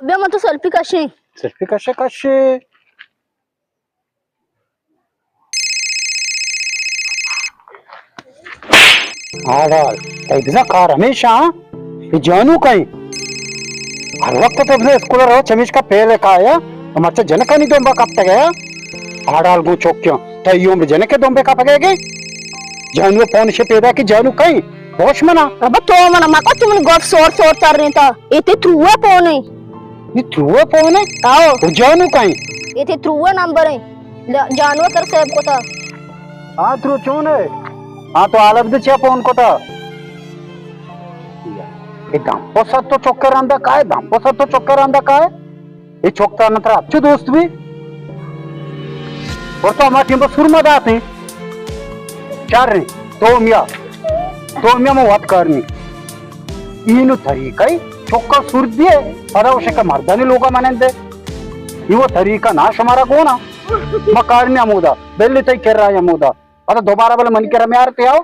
بیا من تو سیلفی کشیں۔ سیلفی کشے کشے۔ آڑال، تئی بزاں کار ہمیشہ، ہاں؟ اے جانو کئیں؟ ہر وقت تو بزاں اسکول ءَ رو، چمیشکا پیل ءَ کایا، تو مرچا جنکانی دمبا کپتگ ئے، ہاں؟ آڑال گوں چوکیاں، تئی عمر جنک ءِ دمبے کپگ ئے گے؟ جانو پون شے پیدا کہ جانو کئیں؟ ہوش منا۔ ابا تو منا مکو، تو من گپ سور سور ترینتا۔ اے تئی تروئے پونے۔ اے تروئے پونے؟ آؤ۔ او جانو کئیں؟ اے تئی تروئے نمبر ایں۔ ل-، جانو تر سیو کتا۔ ہاں، ترو چون ئے؟ ہاں، تو حالت دے چیا پون کتا؟ اے دم پسا تو چکر رندا کائے، دم پسا تو چکر رندا کائے۔ اے چک ترا نہ ترا اچو دوست بی۔ اور تو ہما ٹیم پر سرما داتیں۔ چار رہے۔ تو میا۔ تو میا میں وات کرنی۔ اینو طریقہ ای چکا سر دیے۔ پدا اسے کا مردانی لوگا منندے۔ یہ وہ طریقہ نا شمارا گونا۔ ما کارنی امودا۔ بلی تئی کر رہا ہے امودا۔ ادا دوبارہ بلے منی کرا میارتے آؤ۔